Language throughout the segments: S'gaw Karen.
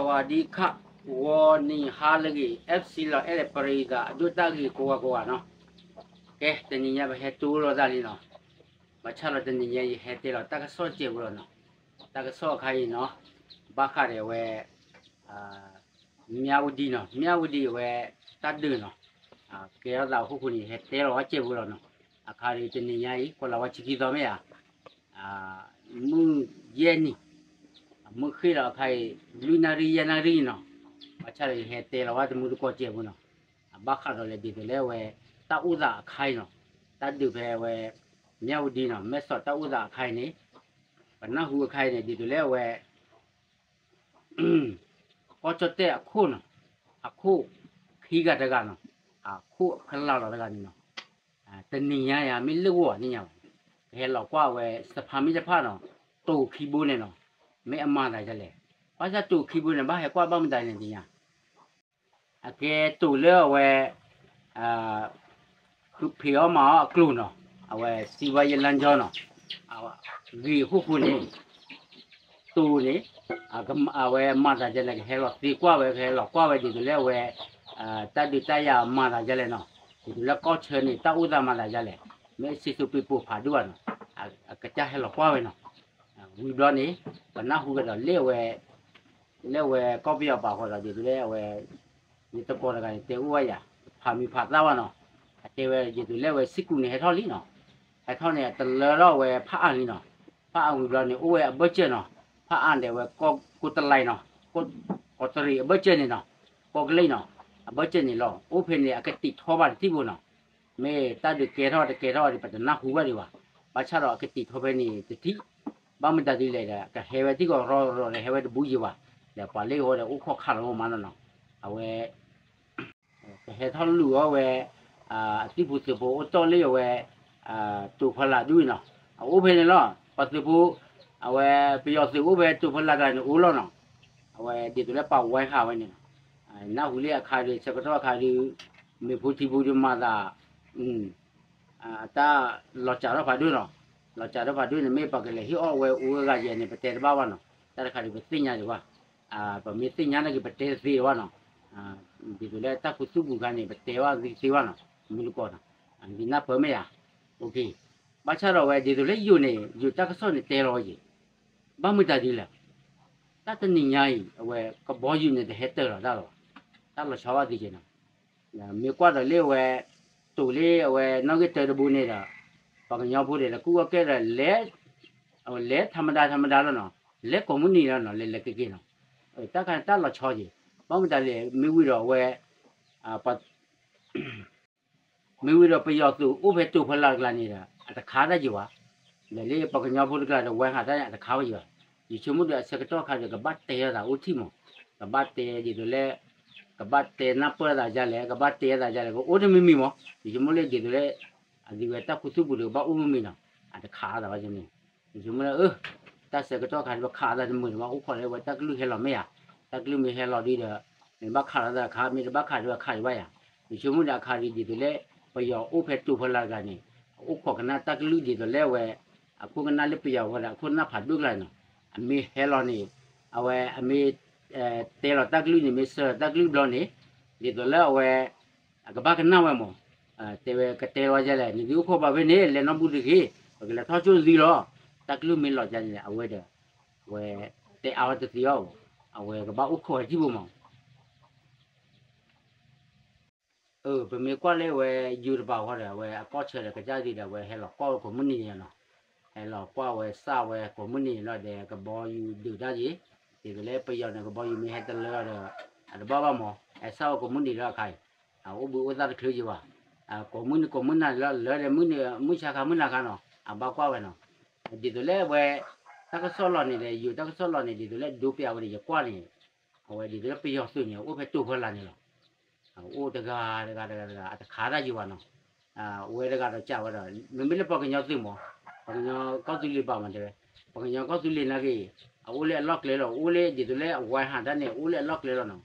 ဝၤဒံခၣ် ဂီၤနံၤဟါလၢအဂ့ၤ FC လီၤအဲၣ်ဒိးပရံသး အဒိၣ်တၢ်ဂ့ၤကိးဂၤကိးဂၤနီၤ, ကဲ တနံၤညါပဟဲတိၢ်လိာ်သးလံနီၤ, ဘၣ်ဆၣ်ဒီးတနံၤညါယဟဲတဲလီၤတၢ်ကစီၣ်စဲးဖိလီၤနီၤ, တၢ်ကစီၣ်အခါအံၤနီၤ, ဘၣ်ဃးဒီးအဝဲ မၠၣ်ဝတံၤနီၤ, မၠၣ်ဝတံၤအဝဲ တၢ်ဒုးနီၤ, ကဲထီၣ်သးအခိၣ်ဃိန့ၣ် ယဟဲတဲလီၤဝဲစဲးဖိလီၤနီၤ, အခါဒီးတနံၤညါအံၤ ကွၢ်လီၤဝဲဆံခံသီမ့ၢ်ဧါ မုၢ်ယဲၢ်နံၤ, မုၢ်ဃ့ၢ်လီၤအခါအံၤ လွံၢ်နၣ်ရံၣ်ယဲၢ်နၣ်ရံၣ်နီၤ, ဘၣ်ဆၣ်ဒီးယဟဲတဲလီၤဝဲတမုၢ်တကိးစဲးဖိနီၤ, အဘၣ်ဃးဒီးလဲၣ်ဒ်သိးလၢအဝဲ တၢ်အိၣ်သးအခါအံၤနီၤ, တၢ်ဒုးဖဲအဝဲ မၠၣ်ဝတံၤနီၤ မဲၢ်ဆီးတၢ်အိၣ်သးအခါအံၤန့ၣ်, ပနၢ်ဟူအခါအံၤန့ၣ် ဒ်သိးလၢအဝဲ ကီၢ်ကၠီၣ်တဲၣ်အခိၣ်နီၤ, အခိၣ်ခံဂၤတဂၤနီၤ, အခိၣ်အဖီလာ်လီၤတဂၤန့ၣ်နီၤ, တနံၤညါယၤမ့ၢ်လၢဂီၤန့ၣ်ညါဘၣ်, ကဟဲလီၤကွၢ်ဝဲ သဖါမ့ၢ်တဖၣ်နီၤ, တိၤခံဘိန့ၣ်နီၤ, မ့ၢ်အမၤသးဒ်လဲၣ်, ဘၣ်ဆၣ်တိၤခံဘိန့ၣ် ဘၣ်ဟဲကွၢ်ဘၣ်မတၤန့ၣ်တနံၤညါ အကဲတိၤလၢအဝဲ ဃုဖံးအီၣ်မၤအီၣ်အကျိၤနီၤ, အဝဲစံးဘၣ်ယလၢကၠီနီၤ, ဂ့ၤအခိၣ်ဃိန့ၣ်, တိၤန့ၣ်, အဝဲမၤသးဒ်လဲၣ် ကဟဲလီၤသ့ကွၢ်ဝဲ ကဟဲလီၤကွၢ်ဝဲဒ်သိးလၢအဝဲ တၢ်ဒုးတၢ်ယၤမၤသးဒ်လဲၣ်နီၤ, ဒ်သိးလၢကီၢ်ဆၢန့ၣ် တၢ်အိၣ်သးမၤသးဒ်လဲၣ်, မ့ၢ်စံၣ်စိၤပ့ၤပိာ်ဖးဒိၣ်ဘၣ်နီၤ, အကစၢ်ဟဲလီၤကွၢ်ဝဲနီၤ, ဝံၤဘျီန့ၣ် ပနၢ်ဟူကဒီးလၢအဝဲ လၢအဝဲကီၢ်ပယီၤပာ်ဃီဒီး ဒ်သိးလၢအဝဲ ယတကိးတဂၤန့ၣ် တဲအိၣ်ဝဲယၤ ဖးမံၤဖးသၣ်ဘၣ်နီၤ, အတဲဝဲဒ်သိးလၢအဝဲစံၣ်ကူးန့ၣ်ဟဲထီၣ်လံနီၤ, ဟဲထီၣ်န့ၣ်အတလၢထီၣ်ဝဲဖးအါလံနီၤ, ဖးအါဝံၤဘျီန့ၣ် အိၣ်ဝဲအဘၢၣ်စၢၤနီၤ, ဖးအါန့ၣ်ဝဲ ကိးတလါနီၤ, ကိးတရံးအဘၢၣ်စၢၤန့ၣ်နီၤ, ကိးကလံၣ်နီၤ, အဘၢၣ်စၢၤန့ၣ်လီၤ, အိၣ်ဖဲန့ၣ် အကတံာ်ထီၣ်ဘၣ်တထံၣ်ဖိနီၤ, မ့ၢ်တၢ်ဒုးကဲထီၣ်တကဲထီၣ်ဒ်ပတနၢ်ဟူဘၣ်ဒံးဘၣ်, ဘၣ်ဆၣ်ဒီးအကတံာ်ထီၣ်ဖဲန့ၣ်တထံၣ်, ဘၣ်မတၤဒ်လဲၣ်ဒီး ကဟဲဝဲထံၣ်ကီးရီၤရီၤဒီး ဟဲဝဲတဘူးယံၤဘၣ်, ဒီးပှၤလၢအဂီၢ်ဒီးအိၣ်ခိးခးလီၤမးနီၤနီၤ, အဝဲ ကဟဲထီၣ်လူၤအီၣ်ဝဲ အသံၣ်ဖိသုးဖိအိၣ်တီၢ်လၢအဝဲ တိၤဖီလာ်ဒူၣ်နီၤ, အအိၣ်ဖဲန့ၣ်လီၤ, ပှၤသုးဖိ အဝဲပယီၤသုးအိၣ်ဖဲတိၤဖီလာ်တဂၤန့ၣ်အိၣ်လီၤနီၤ, အဝဲဒ်သိးလၢပှၤဝဲဟးဝဲန့ၣ်နီၤ, နၢ်ဟူလၢအခါဒီး ဆၢကတီၢ်အခါဒီး မ့ၢ်ဖိထံဖိဒီးမၤသး အတၢ်လီၤစၢ်ထီၣ်ဖးဒိၣ်နီၤ, လီၤစၢ်ထီၣ်ဖးဒိၣ်န့ၣ် မ့ၢ်ပှၤကလဲၤဟ့ၣ်အီၣ်ဝဲအိၣ်ဝဲဂၤယဲၢ်န့ၣ် ပတဲတဘၣ်ဘၣ်နီၤ, တၢ်တခါဒီးပသ့ၣ်ညါဒံးဘၣ်, ပမ့ၢ်သ့ၣ်ညါနာ်က့ၤ ပတဲတသ့ဘၣ်နီၤ, ဒ်သိးလၢတၢ်ခူသူၣ်ပူၤခါန့ၣ် ပတဲဘၣ်သ့သ့ဘၣ်နီၤ, မုၢ်တကိးနီၤ, ဒ်နၢ်ပၢၢ်မ့ၢ်ဧါ, ဘၣ်ဆၣ်ဒီးအဝဲဒ်သိးလၢယိာ်န့ၣ် ယိာ်တၢ်ကစီၣ်န့ၣ်တဲလီၤဝဲက့ၤ, ဘၣ်မုၢ်တၢ်ဒ်လဲၣ်, တၢ်တနံၤညါအံၤ အဝဲကဘီယူၤန့ၣ် တဟဲတၢၢ်လီၤတၢ်လီၤ, တၢ်လီၤဆီဘၣ်သ့က့ၤနီၤ မ့ၢ်ကွၢ်ဒီးလၢအဝဲ တိၤလၢအဝဲနီၣ်ဂံၢ်တၢတဘိန့ၣ်ဒီး ပှၤကညီဖိဒီး ကူၣ်အီၣ်ကဲဒီး လဲၤ အဝဲလဲၤထးမဒါထးမဒါလီၤနီၤ, လဲၤကိးမုၢ်နံၤလီၤနီၤ, လဲၤလဲၤက့ၤက့ၤနီၤ, တၢ်ခါန့ၣ်တၢ်လီၤဆီက့ၤ, ဘၣ်မတၤလဲၣ် မ့ၢ်ဝံၤဒီးအဝဲ ပှၤ မ့ၢ်ဝံၤဒီးပယီၤသုးအိၣ်ဖဲတိၤဖီလာ်တကျါန့ၣ်ဒီး အတခးတၢ်ယံၤဘၣ်, ဒီးလၢပှၤကညီဖိတကျါဒီး ဝဲဟးတၢ်န့ၣ် အတခးဝဲယံၤဘၣ်, ယဆိကမိၣ်ဒီးအဆၢကတီၢ်ခါဒီး ကဘၣ်တဲလိာ်သးအိၣ်ထံၣ်မး, ကဘၣ်တဲဒ်သိးလၢ ကဘၣ်တဲနၢ်ပၢၢ်သးဒ်လဲၣ်, ကဘၣ်တဲသးဒ်လဲၣ်, ကအိၣ်တမံၤမံၤမး, ယဆိကမိၣ်လၢဒ်သိးလၢ အဒုးဝဲတၢ်ခူသူၣ်ပူၤဒီး ကဘၣ်အိၣ်မံၤမံၤနီၤ, အတခးအသးဘၣ်န့ၣ်, ယဆိကမိၣ်လၢ အၢ တၢ်ဆၢကတီၢ်ခါဒီး ပခးအသးတမုာ်ဒီး ဘၣ်အိၣ်ခိးလၢဝဲတၢ်ကလုၢ်ဟဲလီၤမ့ၢ်ဧါ, တၢ်ကလုၢ်မ့ၢ်ဟဲလီၤဒ်ဒီး မ့ၢ်ဘၣ်ခးလိာ်သးတခါ, မ့ၢ်တဘၣ်ခးဒီးခးဒံးဘၣ်ယၤ, ယဆိကမိၣ်ဒီးအခါဒ်ဒ်သိးလၢ ပယီၤအိၣ်ဖဲတိၤဖီလာ်တကျါန့ၣ် အအိၣ်ခိးကနၣ်တၢ်ကလုၢ်ဒ်သိးလၢဝဲ အခိၣ်ကနၣ်လၢပယီၤဝဲဒီး အခိၣ်ကနၣ်ဖးဒိၣ်တကျါန့ၣ်နီၤ, အမ့ၢ်ဟဲလီၤန့ၣ် အဝဲအမ့ၢ် တဲလီၤတၢ်ကလုၢ်န့ၣ် မ့ၢ်စၢၤလီၤတၢ်ကလုၢ်ဘျီန့ၣ် ဒ်သိးလၢအဝဲ အကဘၣ်ကနၣ်ဝဲမး, တဲဝဲကတဲလီၤဒ်လဲၣ် နသုအိၣ်ခိးဘၣ်ဖဲန့ၣ် လဲၤနီတဘျီတဂ့ၤ, ပကလဲၤထီၣ်ကၠိနသုလီၤ, တၢ်ကလုၢ်မ့ၢ်လီၤဒ်န့ၣ် အဝဲဒီး အဝဲ တဲအါဝဲတသ့အီၤ, အဝဲကဘၣ်အိၣ်ခိးဝဲထံဖိမး အၢ ပမ့ၢ်ကွၢ်လၢဝဲ ယိၤတပၤဃီဒီး အဝဲအကီၢ်ဆၢဒီး ကစၢ်ဒုးဒီး အဝဲဟဲလီၤကွၢ်ဝဲကိးမုၢ်နံၤယဲနီၤ, ဟဲလီၤကွၢ်ဝဲစၢ်ဝဲကိးမုၢ်နံၤလီၤဒီး ကဘီယူၤဒုးတၢ်ယံၤ, ဒ်သိးလၢပယီၤန့ၣ် ကဘီယူၤမ့ၢ်ဟဲတလၢဒီး အတဘၣ်ဘၣ်မး, ဟဲစၢ်ဝဲကိးမုၢ်နံၤလီၤအခါအံၤ, အအိၣ်ဘှံးအိၣ်သါတချုးယံၤဘၣ်, ကိးမုၢ်နံၤကိးမုၢ်နၤလၢလၢဒီး မုၢ်ဆါခါမုၢ်နၤခါနီၤ အဘၣ်ကွၢ်ဝဲနီၤ, ဒ်သိးလၢအဝဲ တၢ်ကစီၣ်လီၤန့ၣ်ဒီး ယိၤတၢ်ကစီၣ်လီၤန့ၣ် ဒ်သိးလၢဒိပျးဝဲန့ၣ် ယကွၢ်န့ၣ် အဝဲဒ်သိးလၢပယီၤသုးန့ၣ် အိၣ်ဖဲတိၤဖီလာ်န့ၣ်လီၤ. အိၣ်တဂၤတဂၤတဂၤတဂၤ အတခးတၢ်ယံၤဘၣ်နီၤ. ဝဲတဂၤဒီးကးဝဲဒီး မ့မ့ၢ်လၢပှၤကညီသုးမး ပှၤကညီကီၢ်သူလ့ၤဘၣ်မးတဲဝဲ ပှၤကညီကီၢ်သူလ့ၤနာ်က့ အအိၣ်လၢအလီၢ်ကျဲလီၤ. အိၣ်လၢဒ်သိးလၢအဝဲဟးတၢ်န့ၣ် အိၣ်လၢအလီၢ်ကျဲလီၤနီၤ.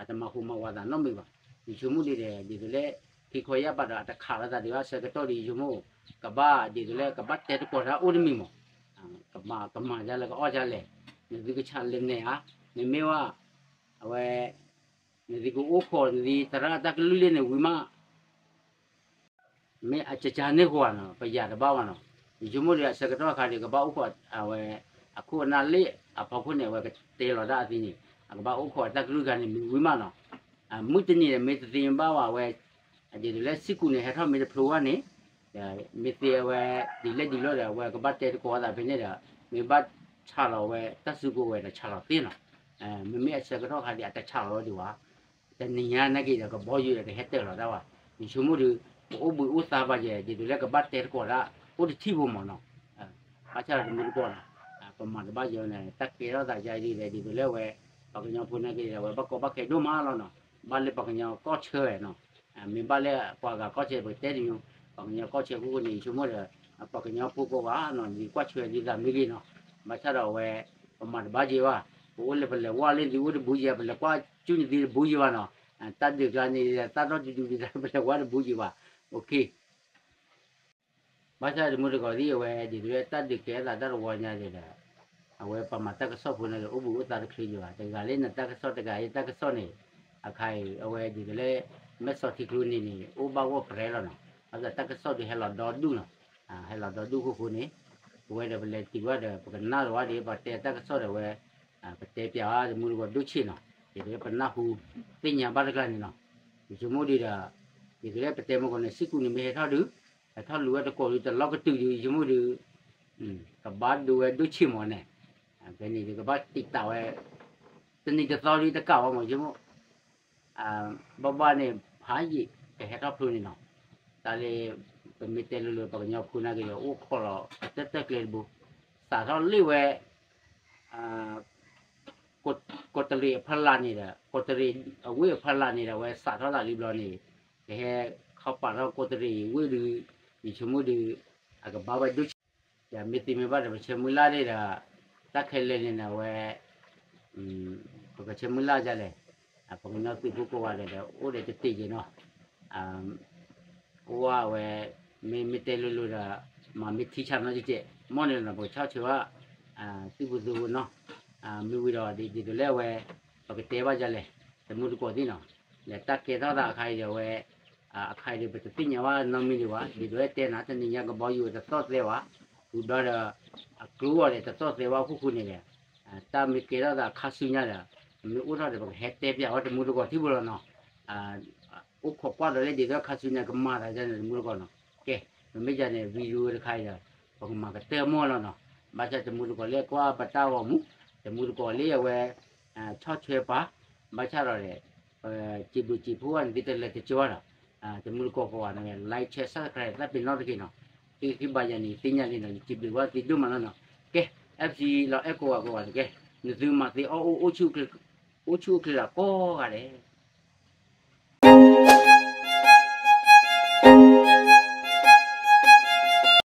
အတမၤဟူးမၤဝးသးနီတမံၤဘၣ်. ယဆိကမိၣ်ဒ်ဒီး ဒ်သိးလၢ ခံခီယၢ်ပာ်ဒီး အတခးလိာ်သးဒံးဘၣ် ဆၢကတီၢ်ဒီး ယဆိကမိၣ် ကဘၣ်ဒ်သိးလၢ ကဘၣ်တဲသကိးတၢ်အိၣ်တမံၤမး ကမၤဒ်လဲၣ် ကအီၣ်ဒ်လဲၣ် နသုကဆးလဲၤနဲၣ်ဧါ. မ့မ့ၢ်ဝဲ အဝဲ နသုကအိၣ်ခိးနသုသရၣ်တၢ်ကလုၢ်လၢန့ၣ်ဝံၤမး မ့ၢ်အကကန့ၢ်ဃိဧါနီၤ ပယၤတဘၣ်ဘၣ်နီၤ. ယဆိကမိၣ်ဒီးအဆၢကတီၢ်အခါဒီး ကဘၣ်အိၣ်ခိးအဝဲ အခိၣ်အနၢ်လၢအဖီခိၣ်န့ၣ် အဝဲကတဲလီၤတၢ်အသ့န့ၣ် အကဘၣ်အိၣ်ခိးတၢ်ကလုၢ်ခါန့ၣ် မ့ၢ်ဝံၤမးနီၤ. မုၢ်တနံၤဒီး မ့ၢ်တသ့ဘၣ်ဝဲ ဒ်သိးလၢစံၣ်ကူးန့ၣ် ဟဲထီၣ်မ့ၢ်တဖျိဘၣ်န့ၣ် မ့ၢ်သ့အဝဲ ဒ်လဲၣ်ဒ်လဲၣ်ဒီး အဝဲကဘၣ်တဲသကိးအသးဖဲန့ၣ်ဒီး မ့ၢ်ဘၣ်ဆးလီၤဝဲတၢ်စုကဝဲၤဒီးဆးလီၤသ့နီၤ. မ့မ့ၢ်အဆၢကတီၢ်ခါဒီး အတဆးလီၤဝဲဒံးဘၣ်. တနံၤညါနာ်က့ဒီး ကဘီယူၤဒီးကဟဲတၢၢ်လီၤတၢ်ဘၣ်. ယဆိကမိၣ်ဒီး ကအိၣ်ဘှံးအိၣ်သါဘၣ်ယဲ ဒ်သိးလၢကဘၣ်တဲသကိးဒၣ် အိၣ်တထံၣ်ဖိမးနီၤ. ဘၣ်ဆၣ်ဒီးတမူတကိးနီၤ ပမၤတဘၣ်ယဲန့ၣ် တၢ်ကဲထီၣ်သးယါဒ်လဲၣ် ဒ်သိးလၢဝဲ ပှၤကညီဖိနာ်က့ဒီး အဝဲဘၣ်ကီဘၣ်ခဲဒိၣ်မးလီၤနီၤ. ဘၣ်လၢပှၤကညီကီၢ်ဆၢနီၤ မ့ၢ်ဘၣ်လၢပှၤဂၤကီၢ်ဆၢပကတဲတမံၤ ပှၤကညီကီၢ်ဆၢခိၣ်ဃိန့ၣ် ယဆိကမိၣ်ဒီး ပှၤကညီဖိကိးဂၤနီၤ ဒ်ကွၢ်ဆၢဒ်သးမ့ၢ်ဂ့ၤနီၤ. ဘၣ်ဆၣ်ဒီးအဝဲ ပမၤတဘၣ်ယဲဘၣ်. ပအိၣ်လၢပလဲၤဝါလၢသုအိၣ်တဘူးယဲ ပလဲၤကွၢ်ကၠူၣ်န့ၢ်သုတဘူးယဲဘၣ်နီၤ. တၢ်ဒုးကျါန့ၣ် တၢ်ဒီတဒုဒ်သး ပလဲၤဝါတဘူးယဲဘၣ်. ဘၣ်ဆၣ်တမူတကိးသ့ၣ်အဝဲ ဒ်သိးလၢတၢ်ဒုးကဲအသးတၢ်တဝီညါဒီး အဝဲပမၤတၢ်ကစီၣ်ဖိန့ၣ်ဒီး အိၣ်ဘှံးအိၣ်သါတချုးယဲဘၣ်. တဂၤလၢနတၢ်ကစီၣ် တဂၤလၢတၢ်ကစီၣ်န့ၣ် အခါအံၤ အဝဲဒ်သိးလၢ မဲၢ်ဆီးထံကျိန့ၣ်န့ၣ် အိၣ်ဘၣ်ဂီၢ်ပြဲလီၤနီၤ. ဘၣ်ဆၣ်တၢ်ကစီၣ်ဒုးဟဲလီၤဒီဒူၣ်နီၤ. ဟဲလီၤဒီဒူၣ်ခိၣ်ဃိန့ၣ် ပဝဲဒီးပလဲၤတုၤဝဲဒီး ပကနၣ်လီၤဝဲဒီး ပတဲတၢ်ကစီၣ်ဒီးဝဲ ပတဲပျးအါတမူတကိးဒိၣ်ဆ့ၣ်နီၤ. ဒ်သိးလၢပနၢ်ဟူသ့ၣ်ညါဘၣ်တကျါန့ၣ်နီၤ. ယဆိကမိၣ်ဒီး ဒ်သိးလၢပတဲမ့ၢ်ကီးန့ၣ် စံၣ်ကူးန့ၣ်မ့ၢ်ဟဲထီၣ်ဒုး ဟဲထီၣ်လူၤဝဲတကိးဒုး တလီၢ်ကတုာ်ဒုး ယဆိကမိၣ်ဒီး ကဘၣ်ဒိဝဲဒိၣ်ဆ့ၣ်မးန့ၣ် ဖဲန့ၣ်ဒုးကဘၣ်တံာ်တာ်ဝဲ တနံၤတသီဒုးတကးဝဲမး ယဆိကမိၣ် ဘၣ်ဘၣ်န့ၣ် ဖးယံာ် ကဟဲထီၣ်ဖျိန့ၣ်နီၤ. တၢ်လၢ ပမ့ၢ်တဲလိၤလိၤ ပှၤကညီဖိနာ်က့ဒီး အိၣ်ခိးလီၤ တၢ်တၢ်ကျဲတဘိ စးထီၣ်လၢဝဲ ကီးတရံးအဖီလာ်န့ၣ်ဒီး ကီးတရံးအဝ့ၢ်အဖီလာ်န့ၣ်ဒီး အဝဲစးထီၣ်သးလံဘျီန့ၣ် ကဟဲခီပာ်ထီၣ်ကီးတရံးဝ့ၢ်ဒုး ယဆိကမိၣ်ဒီး အကဘၣ်ဝဲဒိၣ်ဆ့ၣ် မ့ၢ်သ့မ့ၢ်ဘၣ်ဒီး ပဆၢမုၢ်လၢ်န့ၣ်ဒီး တၢ်ခဲလၢာ်န့ၣ်ဒီး အဝဲ ပကဆၢမုၢ်လၢ်ဒ်လဲၣ် ပှၤကညီသုးဖိကိးဂၤဒဲးဒီး အိၣ်ဒီးတတ့ၢ်က့ၤနီၤ အိၣ်ဝဲ မ့မ့ၢ်တဲလိၤလိၤဒီး မ့မ့ၢ်ထံဆးနီတကဲး မ်န့ၣ်လီၤ ပကဆီၣ်ထွဲဘၣ် သုးဖိသုးဖိနီၤ မ့ၢ်ဝံၤဒီး ဒ်သိးလၢအဝဲ ပကတဲဘၣ်ဒ်လဲၣ် တမူတကိးသ့ၣ်နီၤ လဲၤတၢ်ကဲထီၣ်သးအခါအံၤဒီးဝဲ အခါအံၤဒီး ပတသ့ၣ်ညါဘၣ်နီတမံၤဒံးဘၣ် ဒ်သိးလၢတဲနၤ တနံၤညါကဘီယူၤတသီၣ်သဲဘၣ် ဝံၤဘျီဒီး အကျိအီၤဒီးတသီၣ်သဲဘၣ်ခိၣ်ဃိန့ၣ်ဒီး တၢ်မ့ၢ်ကဲထီၣ်သးခါဆူညါဒီး မ့ၢ်အိၣ်ထီၣ်ဒီး ပကဟဲတဲပျးဝဲတမူတကိးထံဖိလီၤနီၤ အိၣ်ခိးကွၢ်ဒီးလၢဒ်သိးခါဆူညါ ကမၤသးဒ်န့ၣ်တမူတကိးနီၤ ကဲ ပမ့ၢ်ဒ်န့ၣ် video တခါအံၤဒီး ပကမၤကတၢၢ်မီၢ်လီၤနီၤ ဘၣ်ဆၣ်တမူတကိးလၢကွၢ်ပတၢ်ဂီၤမူ တမူတကိးလၢအဝဲ ဆီၣ်ထွဲပာ် ဘၣ်ဆၣ်ဒီး စံးဘျုးစံးဖှိၣ်ဝဲန့ၣ် သုတလဲၤတကၠီဒီး တမူတကိးကိးဂၤန့ၣ် like share subscribe သးပ့ၤနီၣ်တက့ၢ်နီၤ ဃ့ဃ့ဘါယၤန့ၣ် သ့ၣ်ညါလံနီၤ ယစံးဘျုးဘၣ်သုဒိၣ်မးလီၤနီၤ ကဲ FC လီၤအဲၣ်ကိးဂၤကိးဂၤတက့ၢ် နသုမၤသ့အီၣ်အိၣ် အိၣ်ဆူၣ်အိၣ်ချ့ဒီးကိးဂၤဒဲး